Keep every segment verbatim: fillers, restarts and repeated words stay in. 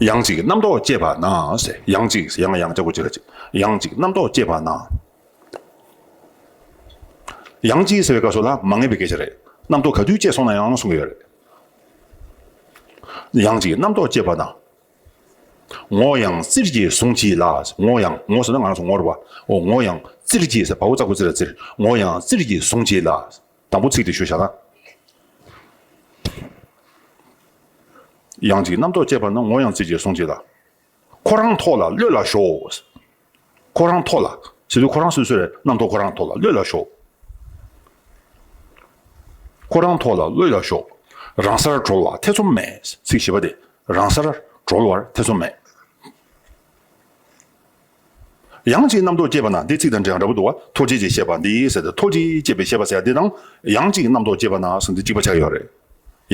ཡང་ཅིག་རྣམ་རྟོག་སྐྱེས་པ་ན་ཟེར། ཡང་ཅིག་ཡང་ཡང་ལྕགས་པོ་གཅིག་ལ་ཅིག་ཡང་ཅིག་རྣམ་རྟོག་སྐྱེས་པ་ན། ཡང་ཅིག་ཟེར་བའི་སྐབས་སུ་ལ་མ་ངེས་པའི་སྐད་ཆ་རེད། རྣམ་རྟོག་ག་དུས་སྐྱེས་སོང་ན་ཡང་གསུང་གི་ཡོད་རེད། ཡང་ཅིག་རྣམ་རྟོག་སྐྱེས་པ་ན། ངོ་ཡང་བཙིར་གྱིས་བཟུང་བྱས་ལ། ངོ་ཡང་ངོ་ཟེར་ན་ང་རང་ཚོ་ངོ་རེད་པ། འོ་ངོ་ཡང་བཙིར་གྱིས་ཟེར་བ་འོ་ཙག་པོ་བཙིར་ལ་བཙིར། ངོ་ཡང་བཙིར་གྱིས་བཟུང་བྱས་ལ། དང་པོ་ཚིག་དེ་ཞུ་བཞག་ན། ཡང་ཅིག་རྣམ་རྟོག་སྐྱེས་པ་ན་ངོ་ཡང་བཙིར་གྱིས་བཟུང་བྱས་ལ། ཁོ་རང་ཐོག་ལ་གློད་ལ་ཞོག་ཁོ་རང་ཐོག་ལ་ཟེར་དུས་ཁོ་རང་སོ་སོའི་རྣམ་རྟོག་ཁོ་རང་ཐོག་ལ་གློད་ལ་ཞོག་ཁོ་རང་ཐོག་ལ་གློད་ལ་ཞོག་རང་སར་གྲོལ་བར་ཐེ་ཚོམ་མེད། ཚིག་བཞི་པ་དེ། རང་སར་གྲོལ་བར་ཐེ་ཚོམ་མེད། ཡང་ཅིག་རྣམ་རྟོག་སྐྱེས་པ་ན། འདི་ཚིག་དང་འདྲ་འདྲ་པོ་འདུག་པ། མཐོ་བྱེད་ཅེས་བཤད་པ་འདི་ཟེར་ཏེ། མཐོ་བྱེད་ཅེས་པའི་བཤད་པ་ཟེར་ཡ་འདི་དང་། ཡང་ཅིག་རྣམ་རྟོག་སྐྱེས་པ་ན་ཟེར་འདི་གཅིག་པ་ཆགས་ཡོད་རེད།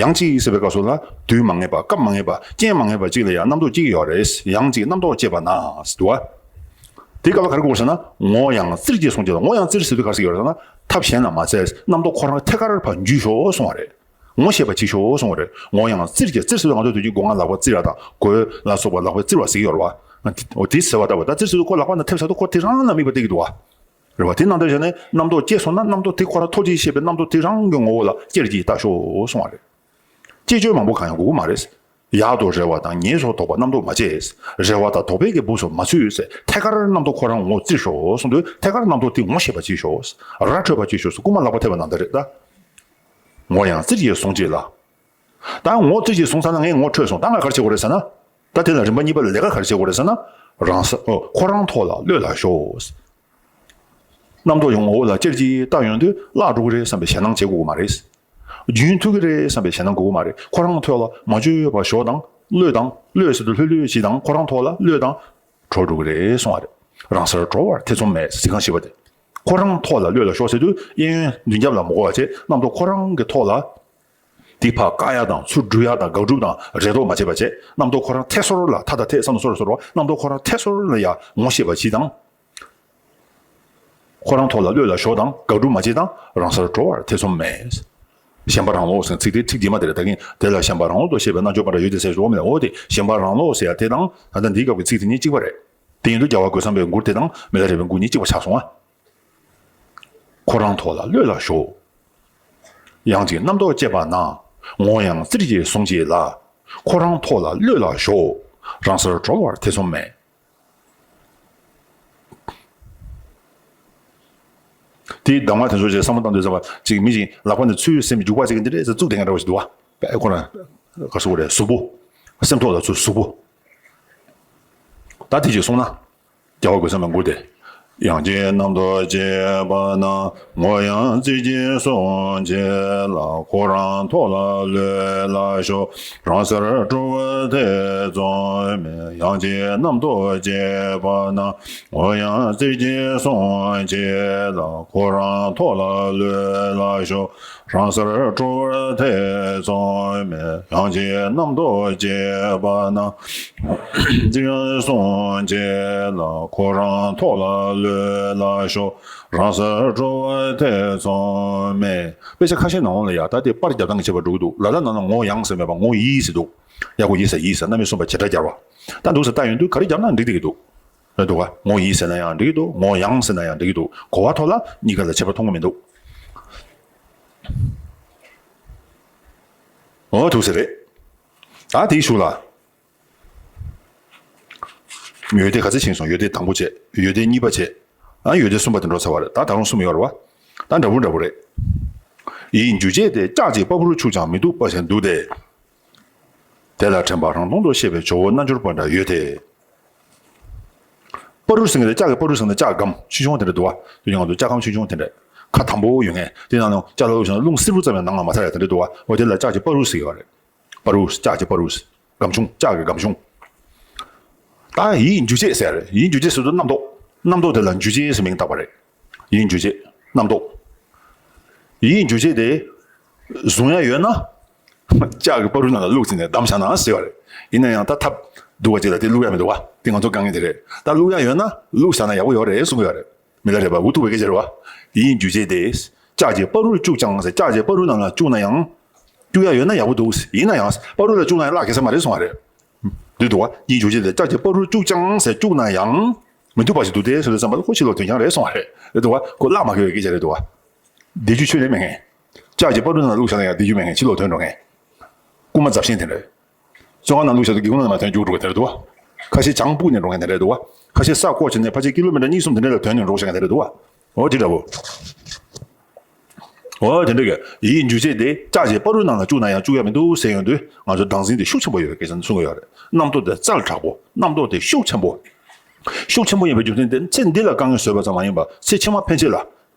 ཡང་ཅིག་ཟེར་བའི་སྐབས་སུ་ལ། དུས་མ་ངེས་པ། སྐབས་མ་ངེས་པ། རྐྱེན་མ་ངེས་པ་ཅིག་ལ་ཡང་རྣམ་རྟོག་སྐྱེ་གི་ཡོད་རེད། ཡང་ཅིག་རྣམ་རྟོག་སྐྱེས་པ་ན་ཟེར་འདུག་པ། དེའི་སྐབས་ལ་ག་རེ་དགོས་ཟེར་ན། ངོ་ཡང་བཙིར་གྱིས་བཟུང་བྱས་ལ། ངོ་ཡང་བཙིར་ཟེར་དུས་ག་རེ་ཟེར་གྱི་ཡོད་རེད་ཟེར་ན། ཐབས་གཞན་ལ་མ་བཙལ། རྣམ་རྟོག་ཁོ་རང་ཐད་ཀར་ཕར་འཇུས་ཤོག་གསུང་བ་རེད། ངོ་ཤེས་པ་བྱེད་ཤོག་གསུང་བ་རེད། ངོ་ཡང་བཙིར་གྱིས། བཙིར་ཟེར་དུས་ང་ཚོ་དུས་རྒྱུན་སྒོ་ང་ལག་པ་བཙིར་བ་དང་གོས་ལ་སོགས་པ་ལག་པ་བཙིར་བ་ཟེར་གྱི་ཡོད་རེད་པ། འོ་དེ་ཟེར་བ་ལྟ་བུ། ད་བཙིར་ཟེར་དུས་ཁོ་ལག་པ་ནང་ཐེབས་ཚར་དུས་ཁོ་དེ་རང་ལ་དམིགས་པ་གཏད་ཀྱི་འདུག་པ། རེད་པ། དེ་ནང་དུ་བཞག་ནས་རྣམ་རྟོག་སྐྱེས་སོང་ན། རྣམ་རྟོག་དེ་ཁོ་རང་མཐོ་བྱེད་ཅེས་བཤད་པའི་རྣམ་རྟོག་དེ་རང་གི་ངོ་བོ་ལ་དཔྱད་ཀྱིས་བལྟ་ཤོག་གསུང་བ་རེད། དཔྱད་བརྗོད་མང་པོ་གང་ཡང་དགོས་ཀྱི་མ་རེད། ཡག་ཏུ་རེ་བ་དང་ངལ་སོགས་དོགས་པ་རྣམ་རྟོག་མ་བྱེད། རེ་བ་དང་དོགས་པའི་གི་སྦུབས་སུ་མ་ཚུད་ཟེར། ཐད་ཀར་རྣམ་རྟོག་ཁོ་རང་ངོ་བཙིར་ཤོག་གསུངས་དུས། ཐད་ཀར་རྣམ་རྟོག་དེ་ངོ་ཤེས་པ་བྱེད་ཤོག་ར་འཕྲོད་པ་བྱེད་ཤོག་རྐུན་མ་ལག་པ་ཐེབས་པ་ནང་དུ་རེད་ད། ངོ་ཡང་བཙིར་གྱིས་བཟུང་བྱས་ལ། ད་ངོ་བཙིར་གྱིས་བཟུང་ཚར་ན་ངས་ངོ་འཕྲོད་སོང་། ད་ང་ག་རེ་བྱེད་དགོས་རེད་ཟེར་ན། ད་དེ་ལ་རིམ་པ་གཉིས་པ་ལ་ལས་ཀ་ག་རེ་བྱེད་དགོས་རེད་ཟེར་ན། རང་ས་ཨོ་ཁོ་རང་ཐོག་ལ་གློད་ལ་ཞོག་རྣམ་རྟོག་ཡོང་ངོ་བོ་ལ་དཔྱད་ཀྱིས་བལྟ་ཡོང་དུས་བརླག་འགྲོ་གི་རེད་བསམ་པའི་ཞེད་སྣང་བྱེད་དགོས་ཀྱི་མ་རེད། རྒྱུན་མཐུད་ཀྱི་རེད་བསམ་པའི་ཞེད་སྣང་དགོས་ཀྱི་མ་རེད། ཁོ་རང་ཐོག་ལ་མ་བཅོས་པར་ཞོག་དང་། གློད་དང་། གློད་ཟེར་དུས་ལྷོད་ལྷོད་བྱེད་དང་། ཁོ་རང་ཐོག་ལ་གློད་དང་། གྲོལ་འགྲོ་གི་རེད་གསུང་བ་རེད། རང་སར་གྲོལ་བར་ཐེ་ཚོམ་མེད་ཟེར། ཚིག་རྐང་བཞི་པ་དེ། ཁོ་རང་ཐོག་ལ་གློད་ལ་ཞོག་ཟེར་དུས་གཡས་གཡོན་མདུན་རྒྱབ་ལ་མ་དགོས་པ་བྱས། རྣམ་རྟོག་ཁོ་རང་གི་ཐོག་ལ། དེ་ཕར་བཀག་ཡ་དང་། ཚུར་འགྲུལ་ཡ་དང་། དགག་སྒྲུབ་དང་རེ་དོགས་མ་བྱེད་པ་བྱས། རྣམ་རྟོག་ཁོ་རང་ཐད་སོར་ལ། ཐ་ད་ཐད་ས་ན་སོ་ར་སོ་ར། རྣམ་རྟོག་ཁོ་རང་ཐད་སོར་ལ་ཡ་ངོ་ཤེས་པ་བྱེད་དང་། ཁོ་རང་ཐོག་ལ་གློད་ལ་ཞོག་དང་། དགག་སྒྲུབ་མ་བྱེད་དང་། རང་སར་གྲོལ་བར་ཐེ་ཚོམ་མེད། ཞེན་པ་རང་ལོག་ཟེར་ཚིག་དེ་ཚིག་དེ་མ་དེ་རེད། ད་གིན་དེ་ལ་ཞེན་པ་རང་ལོག་ཏུ་བཤད་པའི་རྣལ་འབྱོར་པ་འདྲ་ཡོད་དེ་ཟེར་ཞོག་མེད། འོ་དེ་ཞེན་པ་རང་ལོག་ཟེར་ཡ་དེ་དང་ད་ལྟ་འདིའི་སྐབས་ཀྱི་ཚིག་དེ་གཉིས་གཅིག་པ་རེད། དེ་ཡིན་དུས་རྒྱལ་བ་རྒོད་ཚང་པའི་མགུར་དེ་དང་མི་ལ་རས་པའི་མགུར་གཉིས་གཅིག་པ་ཆགས་སོང་ང་། ཁོ་རང་ཐོག་ལ་གློད་ལ་ཞོག་ཡང་ཅིག་རྣམ་རྟོག་སྐྱེས་པ་ན། ངོ་ཡང་བཙིར་གྱིས་བཟུང་བྱས་ལ། ཁོ་རང་ཐོག་ལ་གློད་ལ་ཞོག་རང་སར་གྲོལ་བར་ཐེ་ཚོམ་མེད། དེའི་གདམས་ངག་དེ་ཚོ་ཅིག་བསམ་བློ་བཏང་དུས་ཙམ་པ་ཅིག་མི་ཞིག་ལག་པ་ནས་ཚུར་སེམས་རྒྱུག་པ་ཅིག་འདི་འདྲས་ཟེར་བཙུགས་བསྡད་མཁན་འདྲ་བོ་ཞིག་འདུག་བ། དཔེ་ཁོ་རང་ག་ཟེར་དགོས་རེད། གཟུགས་པོ། སེམས་ཐོག་ལ་ཚུར་གཟུགས་པོ། ད་དེ་ཅིག་སོང་ན། རྒྱལ་བ་རྒོད་ཚང་པའི་མགུར་དེ། ཡང་ཅིག་རྣམ་རྟོག་སྐྱེས་པ་ན། ངོ་ཡང་བཙིར་གྱིས་བཟུང་བྱས་ལ། ཁོ་རང་ཐོག་ལ་གློད་ལ་ཞོག་རང་སར་གྲོལ་བར་ཐེ་ཚོམ་མེད། ཡང་ཅིག་རྣམ་རྟོག་སྐྱེས་པ་ན། ངོ་ཡང་བཙིར་གྱིས་བཟུང་བྱས་ལ། ཁོ་རང་ཐོག་ལ་གློད་ལ་ཞོག་རང་སར་གྲོལ་བར་ཐེ་ཚོམ་མེད། ཡང་ཅིག་རྣམ་རྟོག་སྐྱེས་པ་ན། བཙིར་གྱིས་བཟུང་བྱས་ལ། ཁོ་རང་ཐོག་ལ་གློད་ལ་ཞོག་རང་སར་གྲོལ་བར་ཐེ་ཚོམ་མེད། དཔེ་ཆ་ཁ་ཤས་ནང་ལ་ཡ་ད་དེ་པར་རྒྱབ་སྟངས་ཀྱི་ཁྱད་པར་འགྲོ་གི་འདུག་ལ་ལ་ནང་ལ་ངོ་ཡང་ཟེར་མེད་པ་ངོ་ཡི་ཟེར་འདུག་ཡ་གོ་ཡི་ཟེར་ཡི་ཟེར་རྣམ་དབྱེ་གསུམ་པ་བྱེད་སྒྲ་སྦྱར་བ། ད་འདུག་ཟེར་ལྟ་ཡོང་དུས་ག་རེ་རྒྱབ་ན་འགྲིག་བསྡད་ཀྱི་འདུག་རེད་འདུག་ག་ངོ་ཡི་ཟེར་ན་ཡང་འགྲིག་གི་འདུག་ངོ་ཡང་ཟེར་ན་ཡང་འགྲིག་གི་འདུག་གོ་བ་ཐོག་ལ་གཉིས་ཀ་ལ་ཁྱད་པར་མཐོང་གི་མི་འདུག་འོ་འདུག་ཟེར་རེད། ད་དེའི་གཞུག་ལ། ཡོན་ཏན་ག་ཚོད་ཕྱིན་སོང་། ཡོན་ཏན་དང་པོ་བྱས། ཡོན་ཏན་གཉིས་པ་བྱས། ཨ་ཡོན་ཏན་གསུམ་པ་དེ་འགྲོ་ཚར་བ་རེད། ད་ད་རུང་གསུམ་ཡོད་རེད་བ། ད་འདྲ་པོ་འདྲ་པོ་རེད། ཡིད་འགྱུ་བྱེད་དེ། ལྕགས་ཀྱི་པ་རུར་འཁྱུག་ཀྱང་མི་སྡུག་པ་ཞིག་འདུག་སྟེ། དེ་ལ་དྲན་པ་རང་སྟོང་དུ་ཤེས་པའི་ཇོ་བོ་རྣལ་འབྱོར་པ་འདྲ་ཡོད་དེ། པ་རུར་ཟེར་མཁན་དེ་ལྕགས་ཀྱི་པ་རུར་ཟེར་མཁན་དེ་ལྕགས་སྒམ་ཆུང་ཆུང་དེ་འདྲ་འདུག་བ། དེ་ཡང་དུ་ལྕགས་སྒམ་ཆུང་ཆུང་དེ་འདྲ། ཁ་དམ་པོ་ཡོད་མཁན་དེ་ནང་ལ་ལྕགས་ལ་བླུགས་ཤིང་རླུང་བསིལ་པོ་ཙམ་ཡང་ནང་ལ་མ་ཐར་ཡ་དེ་འདྲ་འདུག་བ། འོ་དེ་ལ་ལྕགས་ཀྱི་པ་རུར་ཟེར་གྱི་ཡོད་རེད། པ་རུ། ལྕགས་ཀྱི་པ་རུ། སྒམ་ཆུང་། ལྕགས་ཀྱི་སྒམ་ཆུང་། ད་ཡིད་འགྱུ་བྱེད་ཟེར་རེད། ཡིད་འགྱུ་བྱེད་ཟེར་དུས་རྣམ་རྟོག་རྣམ་རྟོག་དེ་ལ་འགྱུ་བྱེད་ཟེར་མིང་བཏགས་པ་རེད། ཡིད་འགྱུ་བྱེད། རྣམ་རྟོག་ཡིད་འགྱུ་བྱེད་དེ། བཟུང་ཡ་ཡོད་ན། ལྕགས་ཀྱི་པ་རུ་ནང་ལ་བླུགས་ཟིན་ནས་བསྡམས་བཞག་ན་ཟེར་བ་རེད། ཡིན་ན་ཡང་ད་ཐབས་སྡུག་པ་ཅིག་ལ་དེ་བླུགས་ཡ་མི་འདུག་བ། དེ་ང་ཚོ་དཀའ་ངལ་དེ་རེད། ད་བླུགས་ཡ་ཡོད་ན་བླུགས་བཞག་ན་ཡག་པོ་ཡོད་རེད་གསུང་གི་ཡོད་རེད། མི་ལ་རས་པ་འུ་ཐུག་པའི་སྐད་ཆ་རེད་བ། ཡིད་འགྱུ་བྱེད་དེ། ལྕགས་ཀྱི་པ་རུར་བཅུག་ཀྱང་ཟེར། ལྕགས་ཀྱི་པ་རུ་ནང་ལ་བཅུག་ན་ཡང་། བཅུག་ཡ་ཡོད་ན་ཡག་པོ་འདུག་ཡིན་ན་ཡང་པ་རུ་ལ་བཅུག་ན་ཡང་བརླག་གེ་ས་མ་རེད་གསུང་བ་རེད། འདུག་འདུག་བ། དབྱིངས་འཇུག་བྱེད་དེ་ལྕགས་ཀྱི་བར་རུ་བཅུག་ཀྱང་ཟེར་བཅུག་ན་ཡང་མི་འདུག་པ་ཞིག་འདུག་སྟེ་ཟེར་དུས་ཙམ་པ་ལ་ཁོ་ཕྱི་ལོགས་དོན་རྐྱང་རེད་གསུངས་པ་རེད། རེད་འདུག་བ། ཁོ་བརླག་མ་དགོས་པའི་སྐད་ཆ་རེད་འདུག་བ། བཟླས་བརྗོད་ཆོས་ལས་མེད་མཁན། ལྕགས་ཀྱི་བར་རུ་ནང་ལ་བླུགས་བཞག་ན་ཡང་བཟླས་བརྗོད་མེད་མཁན། ཕྱི་ལོགས་དོན་འགྲོ་མཁན། རྐུན་མ་རྫབ་ཤིང་དེ་འདྲ། བཙོན་ཁང་ནང་བླུགས་བཞག་དུས་སྒེའུ་ཁུང་ནང་མར་ཐོན་རྒྱུག་འགྲོ་མཁན་དེ་འདྲ་འདུག་བ། ཁ་ཤས་བྱང་སྤུག་ནས་འགྲོ་མཁན་དེ་འདྲ་འདུག་བ། ཁ་ཤས་ས་བརྐོས་བྱས་ནས་ཕལ་ཆེར་ཀི་ལོ་མི་ཊར་གཉིས་གསུམ་དེ་འདྲ་ལ་ཐོན་ནས་འགྲོ་བཞག་མཁན་དེ་འདྲ་འདུག་བ། འོ་དེ་འདྲ་བོ། འོ་དེ་འདྲ་གི་དབྱིངས་འཇུག་བྱེད་དེ་ལྕགས་ཀྱི་བར་རུ་ནང་ལ་བཅུག་ན་ཡང་བཅུག་ཡ་མི་འདུག་ཟེར་ཡོང་དུས་ང་ཚོ་བདག་འཛིན་དེ་ཤུགས་ཆེན་པོ་ཡོད་པའི་སྐད་ཆ་གསུང་གི་ཡོད་རེད། རྣམ་རྟོག་དེ་རྩལ་དྲག་པོ། རྣམ་རྟོག་དེ་ཤུགས་ཆེན་པོ། ཤུགས་ཆེན་པོ་ཡིན་པའི་རྒྱུ་མཚན་དེ་ཚེ་འདི་ལ་དཀའ་ངལ་བཟོས་པ་ཙམ་མ་ཡིན་པར་ཚེ་ཕྱི་མ་ཕན་ཆད་ལ།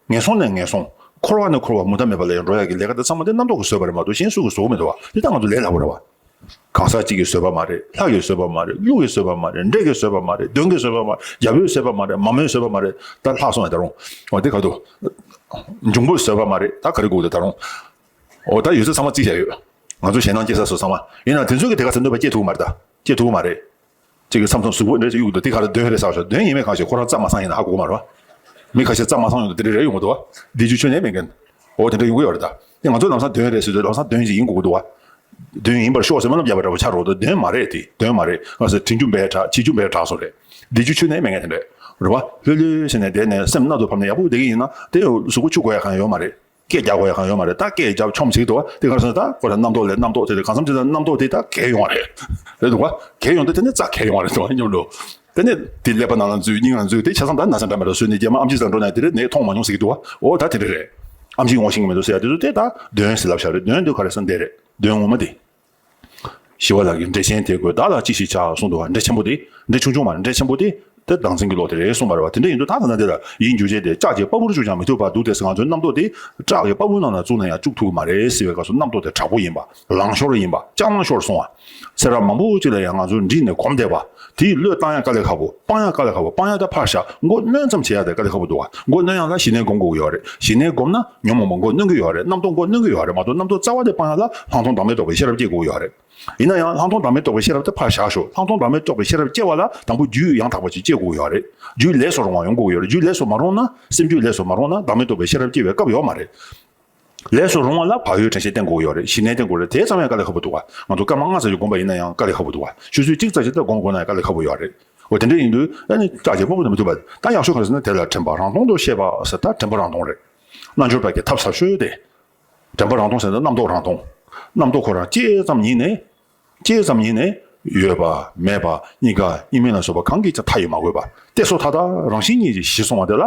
ངན་སོང་ནས་ངན་སོང་། འཁོར་བ་ནས་འཁོར་བ་མུ་མཐའ་མེད་པ་ལ་ཡང་འགྲོ་ཡག་གི་ལས་ཀ་དེ་ཚང་མ་དེ་རྣམ་རྟོག་གིས་བཟོས་པ་རེད་མ་གཏོགས་གཞན་སུ་གིས་བཟོ་གི་མི་འདུག་བ། དེ་ད་ང་ཚོ་ལས་སླ་པོ་རེད་བ། གང་ཟག་གཅིག་གིས་བཟོས་པ་མ་རེད། ལྷ་གིས་བཟོས་པ་མ་རེད། ཀླུ་གིས་བཟོས་པ་མ་རེད། འདྲེ་གིས་བཟོས་པ་མ་རེད། རྒྱལ་པོས་བཟོས་པ་མ་རེད། མ་མོས་བཟོས་པ་མ་རེད། ད་ལྷག་སོང་བས་ད་རུང་། འོ་དེ་ག་དུ། འབྱུང་པོས་བཟོས་པ་མ་རེད། ད་ག་རེ་དགོས་ད་ད་རུང་། འོ་ད་ཡོད་ཚད་ཚང་མ་བརྩིས་བཞག་ཡོད། ང་ཚོ་ཞེད་སྣང་སྐྱེ་ས་སོགས་ཚང་མ་ཡིན་ན་དེ་ཚོ་གིས་དེ་ག་ཚོད་གནོད་པ་སྐྱེལ་ཐུབ་ཀྱི་མ་རེད་ད། སྐྱེལ་ཐུབ་ཀྱི་མ་རེད། གཅིག་གིས་མཚམས་མཚམས་གཟུགས་པོ་འདྲ་ཞིག་གཡུག་འདུག་དེ་ག་རེ་གདོན་རེད་ཟེར་བ་ཞོག་གདོན་ཡིན་མིན་གང་ཤེས། ཁོ་རང་རྩ་མ་ཚང་ཡིན་ན་ཧ་གོ་གི་མ་རེད་བ། མི་ཁ་ཤས་རྩ་མ་ཚང་ཡོང་དུས་དེ་འདྲ་རེ་ཡོང་གི་འདུག་བ། བཟླས་བརྗོད་ཆོས་ལས་མེད་མཁན། འོ་དེ་འདྲ་ཡོང་གི་ཡོད་རེད་ད། དེ་ང་ཚོ་ལམ་སང་གདོན་རེད་ཟེར་དུས་ལམ་སང་གདོན་ཞིག་ཡིན་དགོས་ཀྱི་འདུག་བ། གདོན་ཡིན་པར་ཤོག་ཟེར་མ་ལབ་ཡག་པ་འདྲ་བོ་ཆགས་འགྲོ་འདུག་གདོན་མ་རེད་དེ། གདོན་མ་རེད། ང་ཚོ་དྲན་རྒྱུ་འབའ་དྲག་བྱེད་རྒྱུ་འབའ་དྲག་སོང་རེད། བཟླས་བརྗོད་ཆོས་ལས་མེད་མཁན་དེ་འདྲ་རེད་བ། ལྷོད་ལྷོད་བྱས་ནས་བསྡད་ནས་སེམས་རྣལ་དུ་ཕབ་ནས་ཡག་པོ་བསྡད་ཀྱི་ཡིན་ན་དེ་གཟུགས་པོ་འཁྱུ་དགོས་ཡག་གང་ཡོད་མ་རེད། སྐད་རྒྱག་དགོས་ཡག་གང་ཡོད་མ་རེད། ད་སྐད་རྒྱབ་མཆོང་བྱེད་ཀྱི་འདུག་བ། དེ་ག་རེ་ཟེར་ན་ད་ཁོ་རང་རྣམ་རྟོག་ལས་རྣམ་རྟོག་དེ་རེད། གང་འཚམ་བྱས་ན་རྣམ་རྟོག་དེ་ད་གས་ཡོང་བ་རེད། རེད་འདུག་བ། གས་ཡོང་དུས་དེ་ནས་རྩ་གས་ཡོང་བ་རེད་འདུག་བ། སྙམ་འགྲོ། དེ་ནས་དེ་ཀླད་པ་ནང་ལ་འཛུལ། སྙིང་ལ་འཛུལ་ཏེ་ཆ་ཚང་ད་ན་ཚ་འདྲ་མེད་འགྲོ། གསོན་ནས་རྗེས་མ་ཨེམ་ཆི་ལ་འགྲོ་ན་དེ་རེད་ནད་ཐོག་མ་མྱོང་ཟེར་གྱི་འདུག་བ། འོ་ད་དེ་འདྲ་རེད། ཨེམ་ཆི་ངོ་ཤེས་ཀྱི་མི་འདུག་ཟེར་ཡ་དེ་ཚོ་དེ་ད་གདོན་ཟེར་ལབ་བཞག་རེད། གདོན་དེ་ག་རེ་ཟེར་ན་དེ་རེད། གདོན་ངོ་མ་དེ། ཞི་བ་ལྷ་གིས་འགྲེལ་ཆེན་དེ་དགོས་བདག་ལ་ཅི་ཞིག་བྱ་གསུངས་འདུག་བ། འགྲེལ་ཆེན་པོ་དེ། འགྲེལ་ཆུང་ཆུང་མ་རེད། འགྲེལ་ཆེན་པོ་དེ། དེ་བདག་འཛིན་གྱི་བློ་དེ་རེད་གསུངས་པ་རེད་བ། དེ་འདྲ་ཡིན་དུས་ད་ད་ན་དེ་ལ་དབྱིངས་འཇུག་བྱེད་དེ་ལྕགས་ཀྱི་པགས་པར་བཅུག་ཀྱང་མི་ཐུབ་པར་འདུག་སྟེ་ཟེར། ང་ཚོའི་རྣམ་རྟོག་དེ་ལྕགས་ཀྱི་པགས་པར་ནང་ལ་བཅུག་ན་ཡང་བཅུག་ཐུབ་ཀྱི་མ་རེད་ཟེར་བའི་སྐབས་སུ་རྣམ་རྟོག་དེ་དྲག་པོ་ཡིན་པ། ལང་ཤོར་ཡིན་པ། ལྕགས་ལང་ཤོར་སོང་བ། ཚེ་རབས་མང་པོ་ཅིག་ལ་ཡང་ང་ཚོ་འདྲིས་ནས་གོམས་བསྡད་པ། དེའི་བློས་བཏང་ཡ་དཀའ་ལས་ཁག་པོ། སྤང་ཡ་དཀའ་ལས་ཁག་པོ། སྤང་ཡ་ད་ཕར་བཞག་མགོ་གནོན་ཙམ་བྱེད་ཡ་དེ་དཀའ་ལས་ཁག་པོ་འདུག་བ། མགོ་གནོན་ཡ་ལ་ཞི་གནས་སྒོམ་དགོས་ཀྱི་ཡོད་རེད། ཞི་གནས་སྒོམ་ན་ཉོན་མོངས་པ་མགོ་གནོན་གྱི་ཡོད་རེད། རྣམ་རྟོག་མགོ་གནོན་གྱི་ཡོད་རེད་མ་གཏོགས། རྣམ་རྟོག་རྩ་བ་དེ་སྤང་ཡ་ལ་ལྷག་མཐོང་བདག་མེད་རྟོགས་པའི་ཤེས་རབ་སྐྱེ་དགོས་ཀྱི་ཡོད་རེད། ཡིན་ན་ཡང་ལྷག་མཐོང་བདག་མེད་རྟོགས་པའི་ཤེས་རབ་དེ་ཕར་བཞག་ཤོག་ལྷག་མཐོང་བདག་མེད་རྟོགས་པའི་ཤེས་རབ་སྐྱེ་བ་ལ་དང་པོ་རྒྱུད་ཡང་དག་པ་ཅིག་སྐྱེ་དགོས་ཀྱི་ཡོད་རེད། རྒྱུད་ལས་སུ་རུང་བ་ཡོང་དགོས་ཀྱི་ཡོད་རེད། རྒྱུད་ལས་སུ་མ་རུང་ན། སེམས་རྒྱུད་ལས་སུ་མ་རུང་ན་བདག་མེད་རྟོགས་པའི་ཤེས་རབ་སྐྱེ་བའི་སྐབས་ཡོད་མ་རེད། ལས་སུ་རུང་བ་ལ་བག་ཡོད་དྲན་ཤེས་བསྟེན་དགོས་ཀྱི་ཡོད་རེད། ཞི་གནས་བསྟེན་དགོས་རེད། དེ་ཙམ་ཡང་དཀའ་ལས་ཁག་པོ་འདུག་བ། ང་ཚོ་སྐར་མ་ལྔ་ཙམ་ཞིག་སྒོམ་པ་ཡིན་ན་ཡང་དཀའ་ལས་ཁག་པོ་འདུག་བ། ཆུ་ཚོད་གཅིག་ཙམ་ཞིག་ད་སྒོམ་དགོས་ན་ཡང་དཀའ་ལས་ཁག་པོ་ཡོད་རེད། འོ་དེ་འདྲ་ཡིན་དུས་ཨ་ནི་ལྕགས་ཀྱི་པགས་པར་ནང་མི་ཐུབ་པ། ད་ཡག་ཤོས་ག་རེ་ཟེར་ན་དེ་ལ་དྲན་པ་རང་སྟོང་དུ་ཤེས་པ་ཟེར། ད་དྲན་པ་རང་སྟོང་རེད། རྣལ་འབྱོར་པ་གི་ཐབས་ཟབ་ཤོས་དེ། དྲན་པ་རང་སྟོང་ཟེར་ན་རྣམ་རྟོག་རང་སྟོང་། རྣམ་རྟོག་ཁོ་རང་སྐྱེས་ཙམ་ཉིད་ནས། སྐྱེས་ཙམ་ཉིད་ནས་ཡོད་པ་མེད་པ་གཉིས་ཀ་གཉིས་མིན་ལ་སོགས་པ་གང་གིས་ཀྱང་མཐའ་ཡས་མ་གོས་པ། གཏད་སོ་མཐའ་དག་རང་བཞིན་ཉིད་ཀྱིས་ཞི་སོང་བ་དེ་ལ་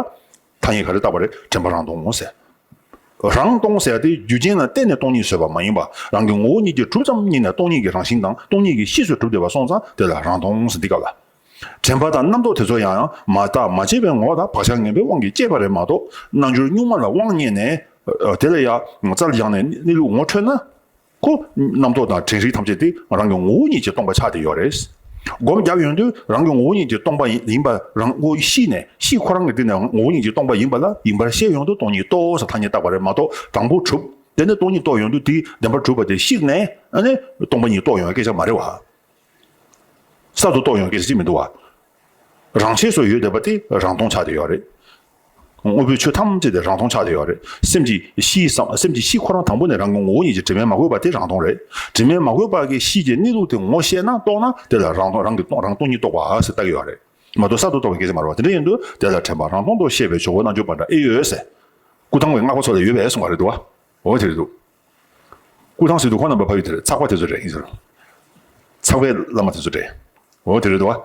ཐ་སྙད་ག་རེ་བཏགས་པ་རེད། དྲན་པ་རང་སྟོང་ཟེར། རང་སྟོང་ཟེར་ཡ་དེ་རྒྱུ་རྐྱེན་ལ་བརྟེན་ནས་སྟོང་ཉིད་བཟོས་པ་མ་ཡིན་པ། རང་གི་ངོ་བོ་ཉིད་ཀྱིས་གྲུབ་ཙམ་ཉིད་ནས་སྟོང་ཉིད་ཀྱི་རང་བཞིན་དང་སྟོང་ཉིད་ཀྱི་གཤིས་སུ་གྲུབ་བསྡད་པ་སོང་ཙང་དེ་ལ་རང་སྟོང་ཟེར། འདི་སྐབས་ལ། དྲན་པ་དང་རྣམ་རྟོག་དེ་ཚོ་ཡང་ཡང་མ་བརྟགས་མ་དཔྱད་པའི་ངོ་བོ་དང་བག་ཆགས་ངན་པའི་དབང་གིས་སྐྱེས་པ་རེད་མ་གཏོགས། རྣལ་འབྱོར་གཉུག་མ་ལ་དབང་བརྙེས་ནས་དེ་ལ་ཡང་རྩལ་སྦྱངས་ནས་གནས་ལུགས་ངོ་འཕྲོད་ན། ཁོ་རྣམ་རྟོག་དང་དྲན་རིག་ཐམས་ཅད་དེ་རང་གི་ངོ་བོ་ཉིད་ཀྱིས་སྟོང་པ་ཆགས་བསྡད་ཡོད་རེད། སྒོམ་བརྒྱབ་ཡོང་དུས་རང་གི་ངོ་བོ་ཉིད་ཀྱིས་སྟོང་པ་ཡིན་པ་རང་ངོ་ཤེས་ནས། གཤིས་ཁོ་རང་གི་སྟེང་ནས་ངོ་བོ་ཉིད་ཀྱིས་སྟོང་པ་ཡིན་པ་ལ་ཡིན་པར་ཤེས་ཡོང་དུས་སྟོང་ཉིད་རྟོགས་ཟེར་ཐ་སྙད་བཏགས་པ་རེད་མ་གཏོགས། དང་པོ་གྲུབ། དེ་ནས་སྟོང་ཉིད་རྟོགས་ཡོང་དུས་དེའི་བདེན་པར་གྲུབ་པ་དེ་བཤིག་ནས་ཨ་ནི་སྟོང་པ་ཉིད་རྟོགས་ཡོང་བའི་སྐད་ཆ་མ་རེད་བ། གསར་དུ་རྟོགས་ཡོང་སྐད་ཆ་ཅིག་མི་འདུག་བ། རང་ཆས་སུ་ཡོད་བསྡད་པ་དེ་རང་སྟོང་ཆགས་བསྡད་ཡོད་རེད། དངོས་པོའི་ཆོས་ཐམས་ཅད་དེ་རང་སྟོང་ཆགས་བསྡད་ཡོད་རེད། སེམས་ཀྱི་གཤིས་སམ། སེམས་ཀྱི་གཤིས་ཁོ་རང་དང་པོ་ནས་རང་གི་ངོ་བོ་ཉིད་ཀྱིས་དྲི་མས་མ་གོས་པ་དེ་རང་སྟོང་རེད། དྲི་མས་མ་གོས་པ་གི་གཤིས་ཀྱི་གནས་ལུགས་དེ་ངོ་ཤེས་ན། རྟོགས་ན། དེ་ལ་རང་སྟོང་། རང་གི་སྟོང་། རང་སྟོང་ཉིད་རྟོགས་པ་ཟེར་བཏགས་ཀྱི་ཡོད་རེད་མ་གཏོགས། གསར་དུ་རྟོགས་པའི་སྐད་ཆ་མ་རེད་བ། དེ་འདྲ་ཡིན་དུས་དེ་ལ་དྲན་པ་རང་སྟོང་དུ་ཤེས་པའི་ཇོ་བོ་རྣལ་འབྱོར་པ་འདྲ་ཨེ་ཡོད་ཟེར། སྐུ་ཐང་བའི་སྔགས་པ་ཚོ་ལ་ཡོད་པས་གསུངས་པ་རེད་འདུག་བ། འོ་དེ་རེད་འདུག་སྐུ་ཐང་ཟེར་དུས་ཁོ་རྣམ་པ་ཕ་ཡུལ་དེར་ཚགས་པ་དེ་ཚོ་རེད་ཡིན་ཟེར། ཚགས་པའི་བླ་མ་དེ་ཚོ་རེད། འོ་དེ་རེད་འདུག་བ།